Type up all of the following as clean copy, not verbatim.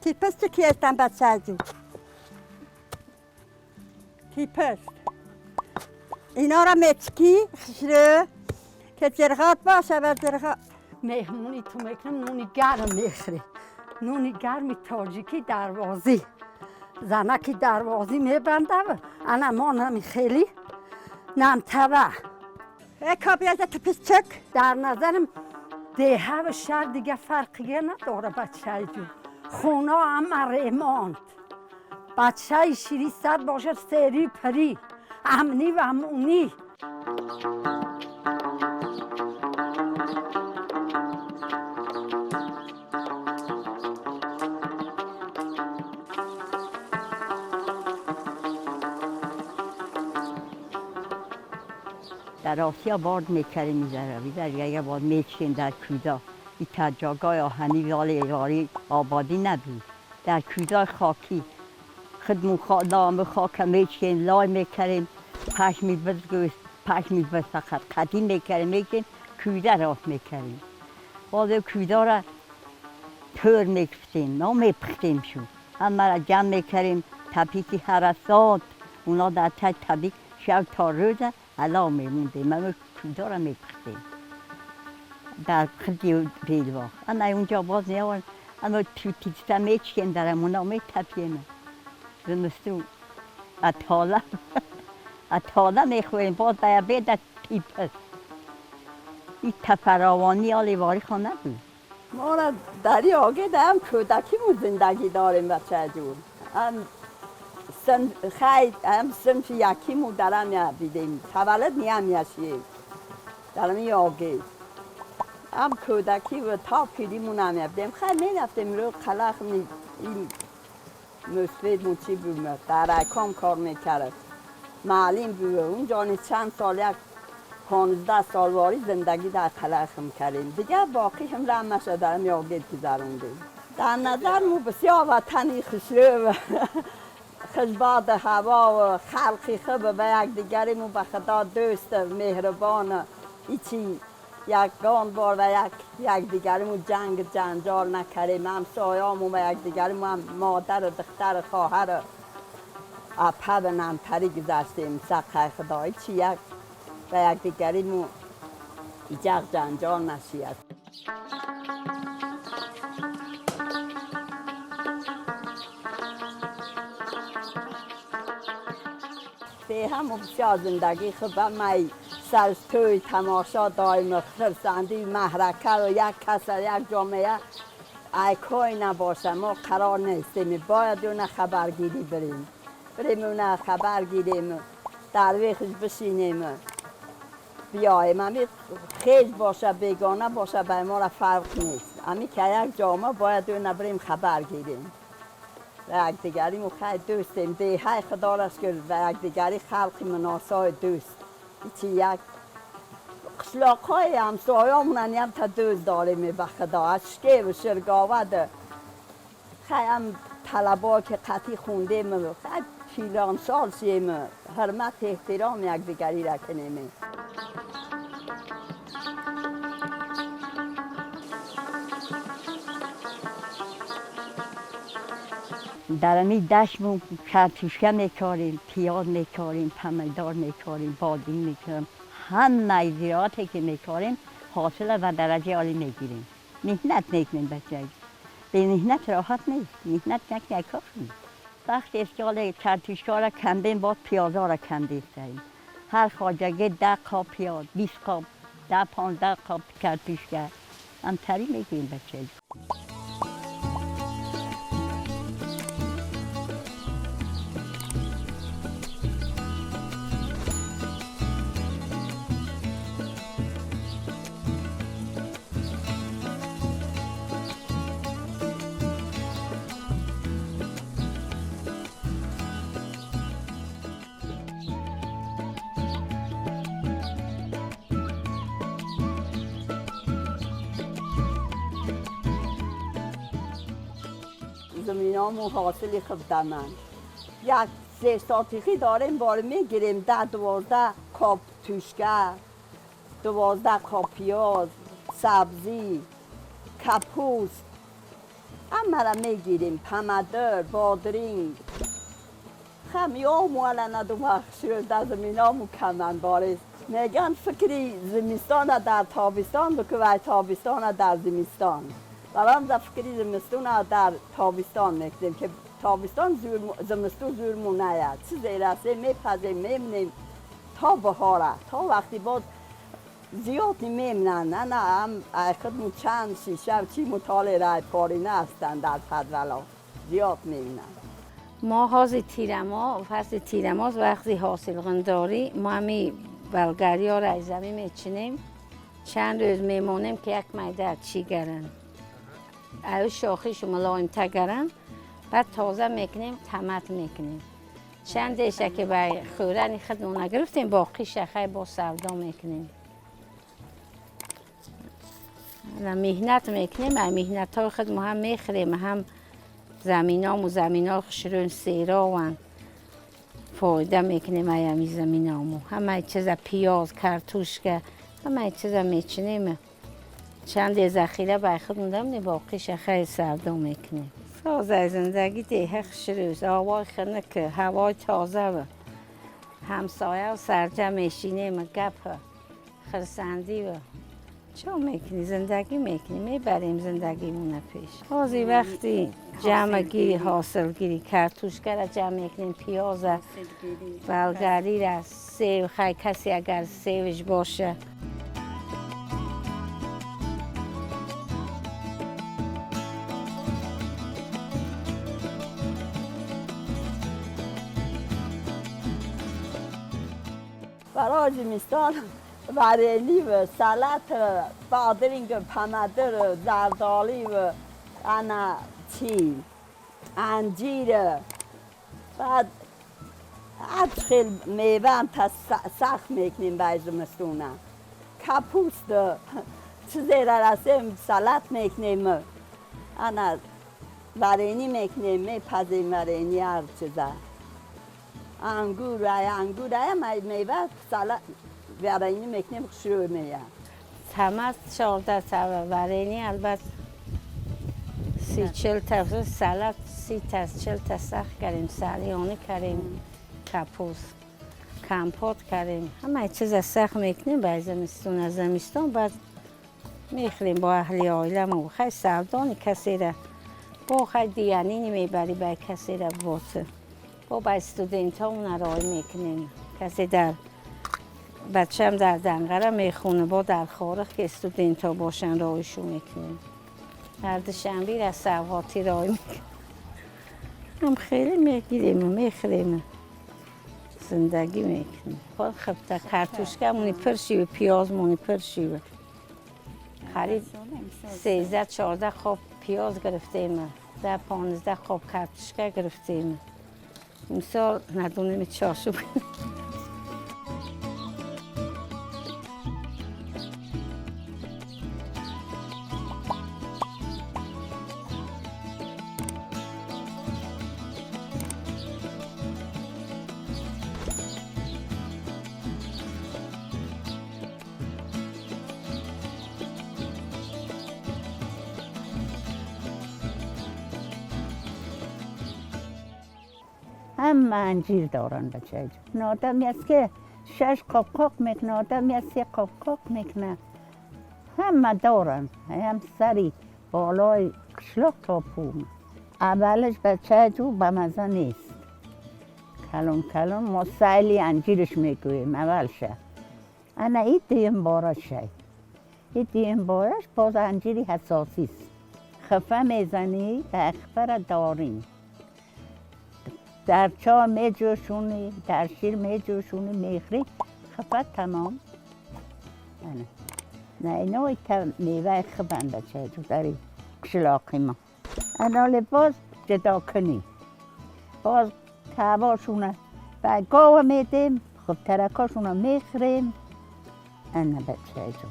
تیپست کی هستن بچه جو تیپست اینا را مچکی خشره که جرغات باشه و جرغات مهمونی تو میکنم نونی گرم میخری نونی گرمی تاجیکی دروازی زنکی دروازی میبنده انا ما نمی خیلی نمتبه کابیت تپس چک در نظرم деҳа ва шаҳр дига фарқие надора. Бачаи ҷун, хона ҳама ремонт, бачаи шири сад бошад, сери пирӣ, амнӣ ва амунӣ. در آسیا بارد میکردیم میزره در یک بار میچیم در کودا این جاگاه آهنی والی آبادی نبود در کودا خاکی خودمون لام خاک میچیم لای میکردیم پشمی بزگوست پشمی بسخت قدیم میکردیم میکردیم کودا راست میکردیم باز کودا را تور میکفتیم نه میپختیم شو همه را جمع میکردیم تپیکی حرسات اونا در تک تبیک شب تا روز علا میموندیم ما کودا را میپختیم در خدی بیلوا اما اونجا باز نیاورد اما تو تیستا میچکیم در اونا میتپیم زمستون اتاله اتاله میخوریم باز باید بید تیپس این تفراوانی آلی واری خانه بود. ما را در این آگه هم کودکیمون زندگی داریم بچه جون هم سن خیلی هم صنف یکیمون در هم بیدیم تولد نیم یشیم در این آگه هم کودکی و تا پیریمون هم بیدیم خیلی میرفتیم رو قلق این مسفید چی بود در اکام کار میکرد معلم بود اونجا چند سال یک 15 سال واری زندگی در قلق کردیم دیگه باقی هم رمش در میاگید گذروندیم. در نظر مو بسیار وطنی خوشرو و خوشباد هوا و خلقی خوب و یک دیگری مو به خدا دوست مهربان ایچی یک گان بار و یک دیگری مو جنگ جنجال نکردیم همسایه‌مون و یک دیگری مو هم مادر و دختر خواهر اپه و نمتری گذشتیم سقه خدا ایچی یک و یک دیگری مو ایجاق جنجال نشید. به هم بسیار زندگی خوب می سر توی تماشا دایم خرسندی محرکه و یک کس یک جامعه ایکای نباشه ما قرار نیستیم باید اون خبرگیری بریم اون خبرگیریم درویخش بشینیم بیایم امی خیلی باشه بیگانه باشه به ما را فرق نیست امی که یک جامعه باید اون بریم خبر گیریم و یک دیگری خیلی دوستیم دیهای خدا را شکر و یک دیگری خلق مناسای دوست ایچی یک قشلاق های همسایه‌مون هم تا دوست داریم به خدا از شکه و شرگاوه خیلی هم طلبا که قطعی خوندیم خیلی پیران سال شیم حرمت احترام یک دیگری را کنیم. در امی دشت کرتوشکه میکاریم، پیاز میکاریم، پمدار میکاریم، بادیم میکاریم، همه زراعتی که میکاریم حاصل و درجه عالی میگیریم. محنت میکنیم بچه، به محنت راحت نیست، محنت یک کار نیست. وقتی اسکال کرتوشکه را کندیم باز پیازا را کندیم. هر خواجگی 10 قاب پیاز، 20 قاب، 10 15 قاب کرتوشکه هم تری میگیریم بچه. زمینامون حاصلی خوب دمن یک 3 ساتیخی داریم بار میگیریم 10 12 کاپ توشکه 12 کاپ پیاز سبزی کپوست همه را میگیریم، پمدر، بادرینگ. خم یا مولا ندو مخشیر در زمین ها کمن بارز. میگن فکری زمستان در تابستان بکن و تابستان در زمستان. برام در فکری زمستان در تابستان میکنیم که تابستان زور زمستون زورمون نیاد. چیزی رسه میپزیم میمونیم تا بهاره، تا وقتی باز زیاد میمونن. نه نه هم خودمون چند شیشه چی مطالعه رای پاری هستن در پدولا زیاد میمونن. ما حاضر تیرما، فصل تیرماست، وقتی حاصل غنداری ما همی بلگری ها را از زمین میچینیم، چند روز میمانیم که یک میده چی گرن، ایو شاخیش ملایم تگرن، بعد تازه میکنیم، تمت میکنیم. چند دیشه که به خورن خودمون نگرفتیم، باقی شخه با سودا میکنیم. مهنت میکنیم، مهنت های خودمون هم میخوریم، هم زمین ها و زمین ها خشرون سیراون فایده میکنیم. همی زمین هامو همه چیز، پیاز، کارتوشکه، همه چیز میچینیم. چند ذخیره به خودمون داریم، باقیش خیلی سودا میکنیم. ساز زندگی ده خشروز، هوای خنک، هوای تازه و همسایه و سرجم میشینیم، گپ خرسندی و چه میکنی، زندگی میکنیم، میبریم زندگیمون پیش. حاضی وقتی جمع گیری، حاصل گیری، کارتوشکه را جمع میکنیم، پیاز، بلگری را، سیب، خیلی کسی اگر سیبش باشه. برای زمستان ورنی و سلات، بادرنگ، پمدر، زردالی و انا چی، انجیر، بعد خیلی میوه هم تا سخت میکنیم برای زمستونه. کپوست چیزی را رسیم سلات میکنیم، انا ورنی میکنیم، میپزیم ورنی هر چیزا. انگور انگور هم میوه سلات ورنی میکنیم خوشرو میاد. تماس 14 تا ورنی، البته 30-40 تا سلات، 30 تا 40 تا سخت کردیم، سالیانی کردیم، کپوس کمپوت کردیم، همه چیز سخت میکنیم برای زمستون. از زمستون بعد میخوریم با اهل عائلمون. خیلی سودانی کسی را با خیلی دیانی نمیبری به کسی را بوته. با با استودنت ها اون رای میکنیم. کسی در بچه هم در دنقره میخونه، با در خارج که استودنت ها باشن رایشو میکنیم. هر دوشنبه را سوغاتی رای میکنیم. هم خیلی میگیریم و میخوریم، زندگی میکنیم. خود خفته کارتوشکه مونی پرشی و پیاز مونی پرشی و خرید 13-14 خواب پیاز گرفتیم، 10-15 خواب کارتوشکه گرفتیم. امسال ندونیم چاشو. هم انجیر دارن بچه جون. آدمی است که 6 قاق میکنه، آدمی است 3 قاق میکنه. همه دارن، هم سری بالای قشلاق تا پوم. اولش بچه جو به مزه نیست. کلم کلم ما سیلی انجیرش میگوییم اولشه. انا این دیم بارشه. این دیم بارش باز انجیری حساسی است. خفه میزنی به خفه را داریم. در چا می جوشونی، در شیر می جوشونی، میخری، خفه تمام. نه اینا ایتا میوه خبن بچه جو داری قشلاقی ما. انا باز جدا کنی. باز تباشونه و گاوه میدیم، خب ترکاشونه میخریم. انا بچه جو.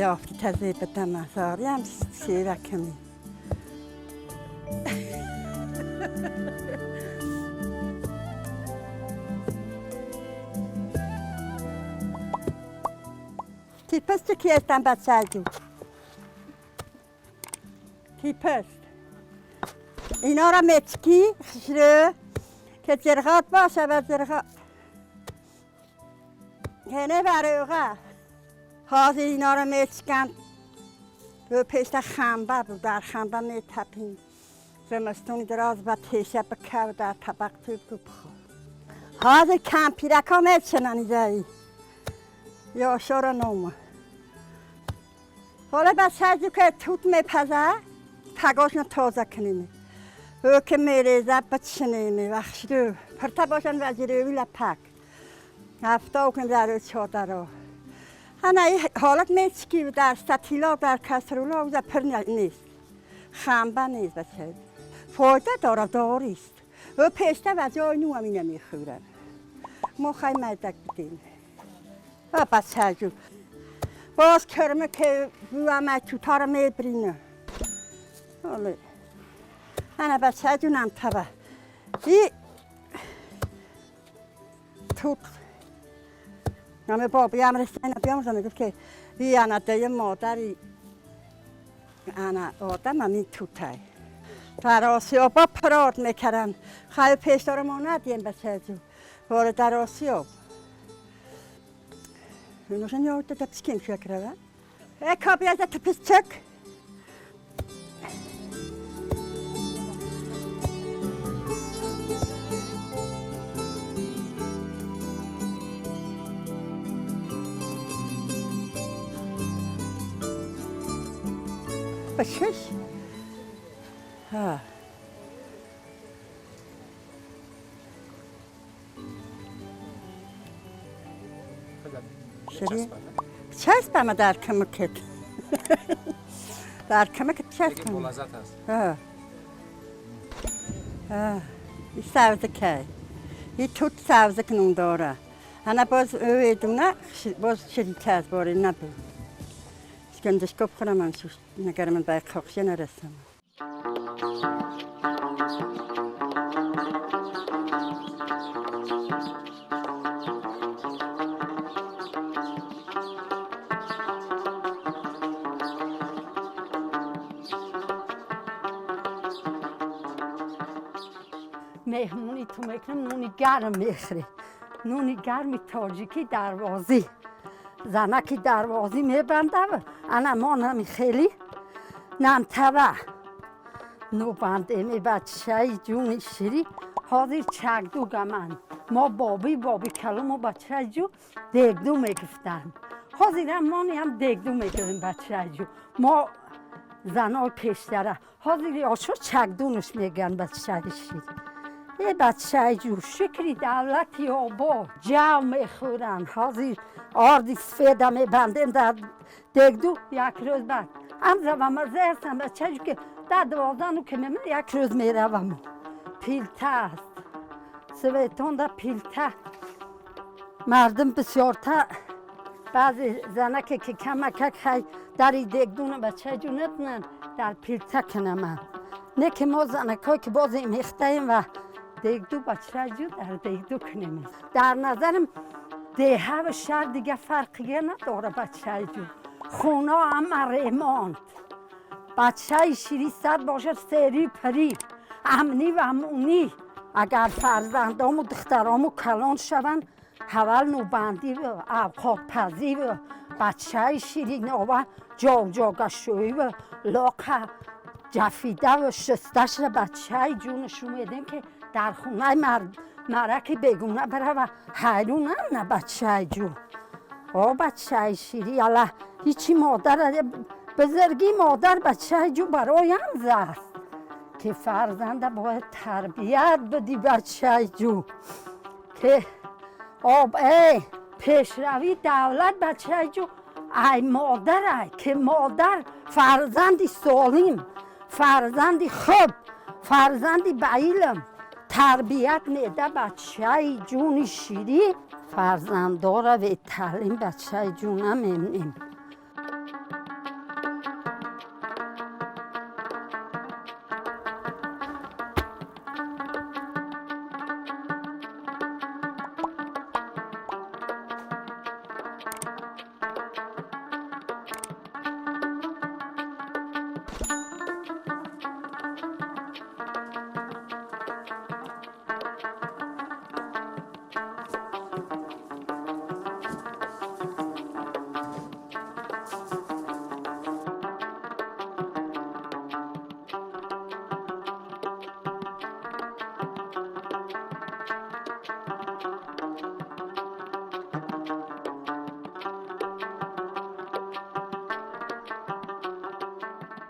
یافتی تزه بدم ساری هم سیرکمی تیپست کی هستم بچه جو تیپست اینا را مچکی خشره که جرغات باشه و جرغات هنه برای حاضر اینا رو میچکن و پیشت خنبه بود در خنبه میتپیم زمستون دراز و تیشه بکه و در طبق توی بخور حاضر کمپیرک ها میچنن ایجایی یا شورا نومه حالا بچه جو که توت میپزه تگاشون تازه کنیم او که میریزه بچنیم و خشرو پرتا باشن و زیروی لپک هفته کنیم در چادر انا حالت میچکی در ستیلا در کسرولا و پر نیست خنبه نیست بچه فایده داره داریست و پیشته و جای نو همی نمیخورن ما خیلی مدک بدیم و بچه جو باز کرمه که بو همه توتا رو میبرینه انا بچه جونم تبه ای توت نامه بابی هم رسید بیامرزم میگفت که ای انا دیه مادری انا آدم همین توته در آسیابا پراد میکردن خیلی پیش داره ما ندیم بچه جو وارد در آسیاب اینوشن یاد داده پسکیم شکره ای کابی از تپس چک بشش ها شری چسب در کمکت در کمکت چسب ملازت است ها ها این سبز که این توت سبز کنون داره انا باز اویدونه باز شریک از باره نبود گندش گفت خورم من نگر من باید خاکشه نرسم مهمونی تو میکنم نونی گرم میخری نونی گرمی تاجیکی دروازی زنکی دروازی میبنده انا ما نمی خیلی نم تبه نو بنده می بچه جون شیری حاضر چکدو گمن ما بابی بابی کلوم و بچه جو دگدو میگفتن حاضر هم ما هم دگدو میگفتیم بچه جو ما زنای پیشتره حاضر آشو چکدونش میگن بچه شیری ای بچه جو شکری دولتی آبا جو میخورن حاضر آردی سفیده میبندیم در دگدو یک روز بعد هم زوام هستم بچه جو که در 12 که میمون یک روز میروم پیلته است سویتون در پیلته مردم بسیارتر بعضی زنکه که کمکک خی در دگدون بچه جو نتونن در پیلته کنم نه که ما زنکای که باز میختیم و دگدو بچه جو در دگدو کنیم در نظرم ده و شهر دیگه فرقی نداره بچه جو خونه همه ریماند بچه شیری صد باشه سری پری امنی و امونی اگر فرزندام و دخترامو کلان شوند اول نوبندی و اوقات پزی و بچه شیرین و جا جاگشویی و لاقه جفیده و شستش را بچه جونشو میدیم که در خونه مرک بگونه بره و حیرون هم نه بچه جون آ بچه شیری الا هیچی مادر بزرگی مادر بچه جو برایم زست که فرزنده باید تربیت بدی بچه جو که آب ای پیشروی دولت بچه جو ای مادر ای که مادر فرزندی سالم فرزندی خوب فرزندی به علم تربیت میده بچه جون شیری فرزندارا و تعلیم بچه جون نمیمنیم.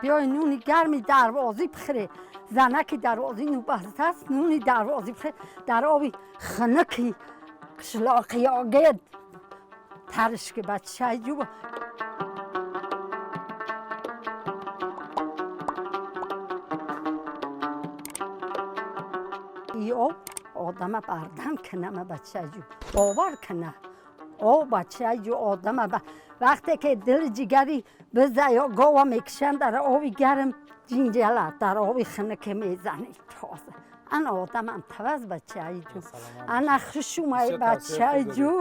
Биёй нуни гарми дарвозӣ бихӯре. Занаки дарвозӣ ну бастааст, нуни дарвозӣ бихӯре, дар оби хунуки қишлоқи Ёгед тарш ки бачаи ҷӯ. И об одама бардам кунама, бачаи ҷӯ, бовар куна. О бачаи ҷӯ, одама вақте ки дили ҷигари биза ё гова мекушанд, дар оби гарм ҷинҷала, дар оби хунуке мезанӣ тоза. Ана одамам таваз, бачаи ҷӯ. Ана хуш умай, бачаи ҷӯ.